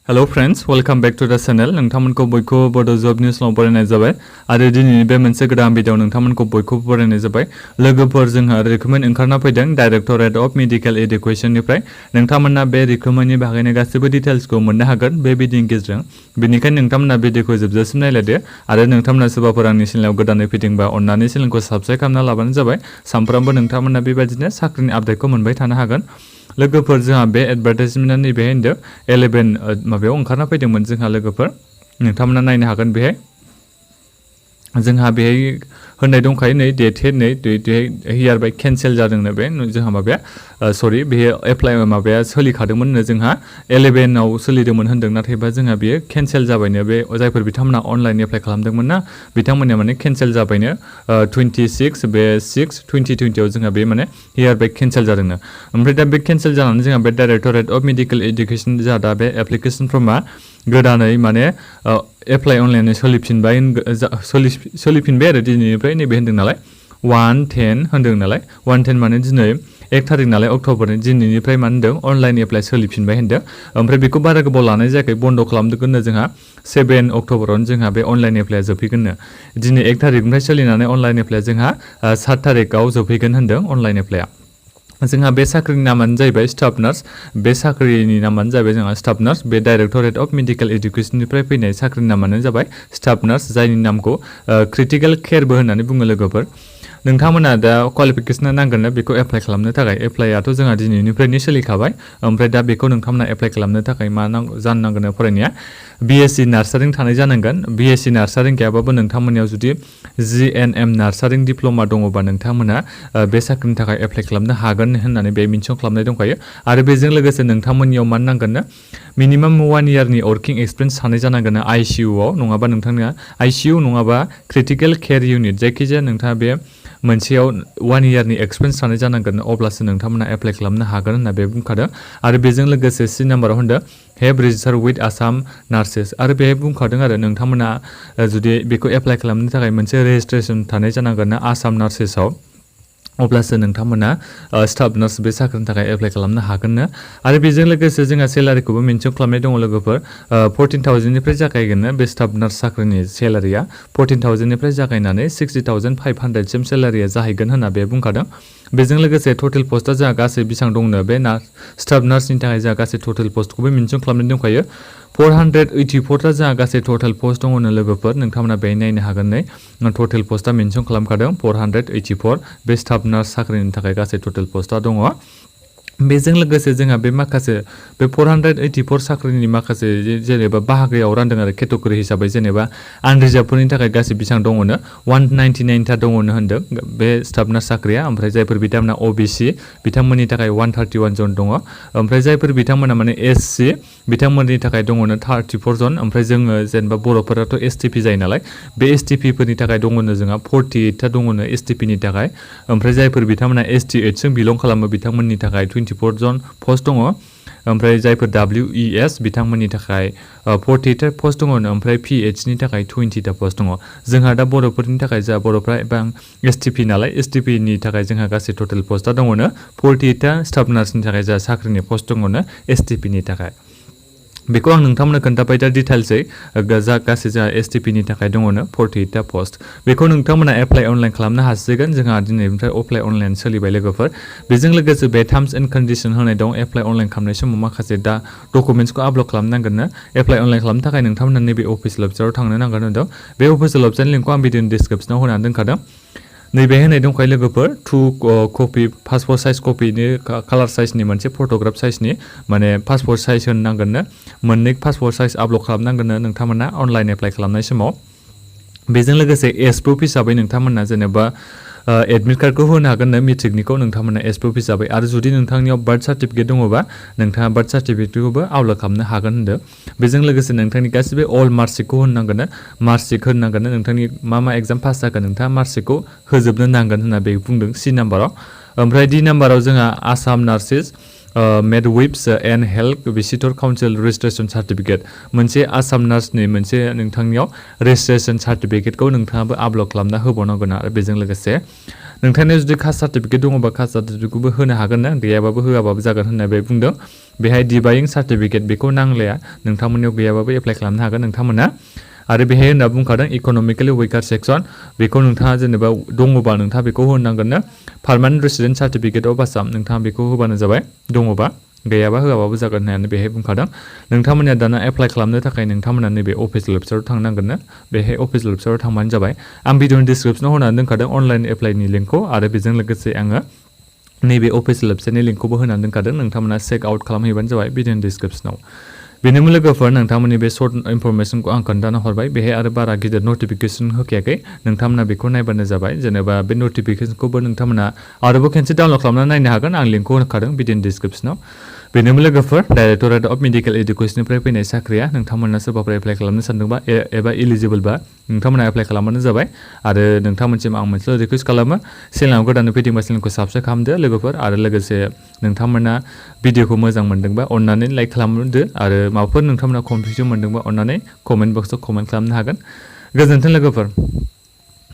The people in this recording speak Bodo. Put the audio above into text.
hello friends welcome back to the channel नोंथांमोनखौ बयखौबो बड' जब निउसआव बरायनाय जाबाय आरो दिनैनि बे मोनसे गोदान भिडिअ नोंथांमोनखौ बयखौबो बरायनाय जाबाय लोगोफोर जोंहा रिक्रुटमेन्ट ओंखारना फैदों डाइरेक्टरेट अफ मेडिकेल एडुकेशननिफ्राय नोंथांमोना बे रिक्रुटमेन्टनि बागैनो गासैबो डिटेल्सखौ मोननो हागोन बे भिडिअनि गेजेरजों बेनिखायनो नोंथांमोना भिडिअखौ जोबजासिम नायलायदो आरो नोंथांमोना सोरबाफोर आंनि चेनेलाव गोदानै फैदोंबा अन्नानै चेनेलखौ साबस्क्राइब खालामना लाबानो जाबाय सानफ्रोमबो नोंथांमोना बेबायदिनो साख्रिनि आपडेटखौ मोनबाय थानो हागोन लोगोफोर जोंहा बे एडभार्टाइजमेन्टआ नैबेहाय होनदों 11 माबायाव ओंखारना फैदोंमोन जोंहा लोगोफोर नोंथांमोना नायनो हागोन बेहाय जोंहा बेहाय होननाय दंखायो नै डेट नै हियार बाय केन्सेल जादोंनो बे जोंहा माबाया सरि बे एप्लाइ माबाया सोलिखादोंमोननो जोंहा 11 आव सोलिदोंमोन होनदों नाथायबा जोंहा बेयो केन्सेल जाबायनो बे जायफोर बिथांमोना अनलाइन एप्लाइ खालामदोंमोन ना बिथांमोननिया माने केन्सेल जाबायनो 26 बे 6 2020 आव जोंहा बे माने हियार बाय केन्सेल जादोंनो ओमफ्राय दा बे केन्सेल जानानै जोंहा बे डाइरेक्टरेट अफ मेडिकेल एडुकेसन जोंहा दा बे एप्लिकेसन फर्मा गोदानै माने एप्लाइ अनलाइन सोलिफिनबाय आरो दिनैनिफ्राय नैबे होनदों नालाय 110 होनदों नालाय 110 माने दिनै 1 थारिख नालाय अक्ट'बरनि दिनैनिफ्राय मा होनदों अनलाइन एप्लाइ सोलिफिनबाय होनदों ओमफ्राय बेखौ बारा गोबाव लानाय जायाखै बन्द' खालामदोंनो जोंहा 7 अक्ट'बरावनो जोंहा बे अनलाइन एप्लाइआ जोबफैगोननो दिनै 1 थारिखनिफ्राय सोलिनानै अनलाइन एप्लाइआ जोंहा 7 थारिखआव जोबफैगोन होनदों अनलाइन एप्लाइआ जोंहा बे साख्रिनि नामानो जाहैबाय स्टाफ नार्स बे साख्रिनि नामानो जाबाय जोंहा स्टाफ नार्स बे डाइरेक्टरेट अफ मेडिकेल एडुकेशननिफ्राय फैनाय साख्रिनि नामानो जाबाय स्टाफ नार्स जायनि नामखौ क्रिटिकेल केयारबो होननानै बुङो लोगोफोर नोंथांमोना दा क्वालिफिकेसना नांगोन ना बेखौ एप्लाइ खालामनो थाखाय एप्लाइआथ' जोंहा दिनैनिफ्रायनो सोलिखाबाय ओमफ्राय दा बेखौ नोंथांमोना एप्लाइ खालामनो थाखाय मा जानो नांगोन फरायनाया बिएससि नार्सारिं थानाय जानांगोन बिएससि नार्सारिं गैयाबाबो नोंथांमोननियाव जुदि जिएनएम नार्सारिं डिप्ल'मा दङबा नोंथांमोना बे साख्रिनि थाखाय एप्लाइ खालामनो हागोन होननानै बे मेनसन खालामनाय दंखायो आरो बेजों लोगोसे नोंथांमोननियाव मा नांगोन मिनिमाम 1 इयारनि वर्किं एक्सपिरियेन्स थानाय जानांगोन आइसिइउआव नङाबा नोंथांनिया आइसिइउ नङाबा क्रिटिकेल केयार इउनिट जायखिजाया नोंथाङा बे मोनसेयाव 1 इयारनि एक्सपिरियेन्स थानाय जानांगोन अब्लासो नोंथांमोना एप्लाइ खालामनो हागोन होनना बे बुंखादों आरो बेजों लोगोसे C नाम्बाराव होनदों हेभ रेजिस्टार विथ आसाम नार्सेस आरो बेहाय बुंखादों आरो नोंथांमोना जुदि बेखौ एप्लाइ खालामनो थाखाय मोनसे रेजिस्ट्रेसन थानाय जानांगोन आसाम नार्सेसआव अब्लासो नोंथांमोना स्टाफ नार्स बे साख्रिनि थाखाय एप्लाइ खालामनो हागोननो आरो बेजों लोगोसे जोंहा सेलारिखौबो मेनसन खालामनाय दङ लोगोफोर 14,000निफ्राय जागायगोन बे स्टाफ नार्स साख्रिनि सेलारिया 14,000निफ्राय जागायनानै 60,500सिम सेलारिया जाहैगोन होनना बे बुंखादों बेजों लोगोसे टटेल पस्टआ जोंहा गासै बेसेबां दंनो बे स्टाफ नार्सनि थाखाय जोंहा गासै टटेल पस्टखौबो मेनसन खालामनाय दंखायो 484 जोंहा गासै टटेल पस्ट दङनो लोगोफोर नोंथांमोना बेहाय नायनो हागोन नै टटेल पस्टआ मेनसन खालामखादों 484 बे स्टाफ नार्स साख्रिनि थाखाय गासै टटेल पस्टआ दङ बेजों लोगोसे जोंहा बे माखासे बे 484 साख्रिनि माखासे जेनेबा बाहागोआव रानदों आरो केटेगरि हिसाबै जेनेबा आनरिजार्भफोरनि थाखाय गासै बेसेबां दङनो 199 था दङनो होनदों बे स्टाफ नार्स साख्रिया ओमफ्राय जायफोर बिथांमोना ओबिसि बिथांमोननि थाखाय 131 जन दङ ओमफ्राय जायफोर बिथांमोना माने एससि बिथांमोननि थाखाय दङनो 34 जन ओमफ्राय जोङो जेनेबा बर'फोराथ' एसटिपि जायो नालाय बे एसटिपिफोरनि थाखाय दङनो जोंहा 48 था दङनो एसटिपिनि थाखाय ओमफ्राय जायफोर बिथांमोना एसटि8 जों बिलं खालामो बिथांमोननि थाखाय 24 जन पस्ट दङ ओमफ्राय जायफोर WES बिथांमोननि थाखाय 48 था पस्ट दङ ओमफ्राय PHनि थाखाय 20 था पस्ट दङ जोंहा दा बर'फोरनि थाखाय जा बर'फ्रा एबा एसटिपि नालाय एसटिपिनि थाखाय जोंहा गासै टटेल पस्टआ दङनो 48 था स्टाफ नार्सनि थाखाय जा साख्रिनि पस्ट दङनो एसटिपिनि थाखाय बेखौ आं नोंथांमोननो खोन्थाबाय दा डिटेल्सै जा गासै जोंहा एसटिपिनि थाखाय दङनो 48 था पस्ट बेखौ नोंथांमोना एप्लाइ अनलाइन खालामनो हासिगोन जोंहा दिनैनिफ्राय एप्लाइ अनलाइन सोलिबाय लोगोफोर बेजों लोगोसे बे टार्म्स एन्ड कन्डिसन होनाय दं एप्लाइ अनलाइन खालामनाय समाव माखासे दा डकुमेन्ट्सखौ आपल'ड खालामनांगोननो एप्लाइ अनलाइन खालामनो थाखाय नोंथांमोना नैबे अफिसियेल वेबसाइटआव थांनो नांगोन होनदों बे अफिसियेल वेबसाइटनि लिंकखौ आं भिडिअनि डिसक्रिपसनाव होनानै दोनखादों नैबे होनाय दंखायो लोगोफोर 2 कपि पासपोर्ट साइज कपिनि कालार साइजनि मोनसे फट'ग्राफ साइजनि माने पासपोर्ट साइज होनांगोननो मोननै पासपोर्ट साइज आपल'ड खालामनांगोननो नोंथांमोना अनलाइन एप्लाइ खालामनाय समाव बेजों लोगोसे एज प्रुफ हिसाबै नोंथांमोना जेनेबा एडमिट कार्डखौ होनो हागोननो मेट्रिकनिखौ नोंथांमोना एज प्रुफ हिसाबै आरो जुदि नोंथांनियाव बार्थ सार्टिफिकेट दङबा नोंथाङा बार्थ सार्टिफिकेटखौबो आपल'ड खालामनो हागोन होनदों बेजों लोगोसे नोंथांनि गासिबो अल मार्कशिटखौ होनांगोन मार्कशिट होनांगोन नोंथांनि मा एग्जाम पास जागोन नोंथाङा मार्कशिटखौ होजोबनो नांगोन होनना बे बुंदों C नाम्बाराव ओमफ्राय D नाम्बाराव जोंहा Assam nurses midwives and health visitor council registration certificate मोनसे आसाम नार्सनि मोनसे नोंथांनियाव रेजिस्ट्रेसन सार्टिफिकेटखौ नोंथाङाबो आपल'ड खालामना होबावनांगोन आरो बेजों लोगोसे नोंथांनियाव जुदि कास्ट सार्टिफिकेट दङबा कास्ट सार्टिफिकेटखौबो होनो हागोन ना गैयाबाबो होआबाबो जागोन होननाय बे बुंदों बेहाय डिबाइं सार्टिफिकेट बेखौ नांलाया नोंथांमोननियाव गैयाबाबो एप्लाइ खालामनो हागोन नोंथांमोना आरो बेहाय होनना बुंखादों इक'नमिकेलि उइकार सेक्सन बेखौ नोंथाङा जेनेबा दङबा नोंथाङा बेखौ होनांगोन ना permanent resident certificate of Assam नोंथाङा बेखौ होबानो जाबाय दङबा गैयाबा होआबाबो जागोन होननानै बेहाय बुंखादों नोंथांमोना दाना एप्लाइ खालामनो थाखाय नोंथांमोना नैबे अफिसियेल वेबसाइटआव थांनांगोन ना बेहाय अफिसियेल वेबसाइटआव थांबानो जाबाय आं भिडिअनि डिसक्रिपसनाव होनानै दोनखादों अनलाइन एप्लाइनि लिंकखौ आरो बेजों लोगोसे आङो नैबे अफिसियेल वेबसाइटनि लिंकखौबो होनानै दोनखादों नोंथांमोना चेक आउट खालामहैबानो जाबाय भिडिअनि डिसक्रिपसनाव बेनो लोगोफोर नोंथांमोननि बे सर्ट इनफरमेसनखौ आं खोन्थाना हरबाय बेहाय आरो बारा गिदिर नटिफिकेसन होखायाखै नोंथांमोना बेखौ नायबानो जाबाय जेनेबा बे नटिफिकेसनखौबो नोंथांमोना आरोबाव खेनसे डाउनलड खालामनानै नायनो हागोन आं लिंकखौ होखादों भिडिअनि डिसक्रिपसनाव बेनो लोगोफोर डाइरेक्टरेट अफ मेडिकेल एडुकेसननिफ्राय फैनाय साख्रिया नोंथांमोना सोरबाफोर एप्लाइ खालामनो सानदोंबा एबा इलिजिबोलबा नोंथांमोना एप्लाइ खालामबानो जाबाय आरो नोंथांमोनसिम आं मोनसे रिकुवेस्ट खालामो चेनेलाव गोदानै फैदोंबा चेनेलखौ साबस्क्राइब खालामदो लोगोफोर आरो लोगोसे नोंथांमोना भिडिअखौ मोजां मोनदोंबा अननानै लाइक खालामदो आरो माबाफोर नोंथांमोना कनफिउजन मोनदोंबा अननानै कमेन्ट बक्सआव कमेन्ट खालामनो हागोन गोजोन्थों लोगोफोर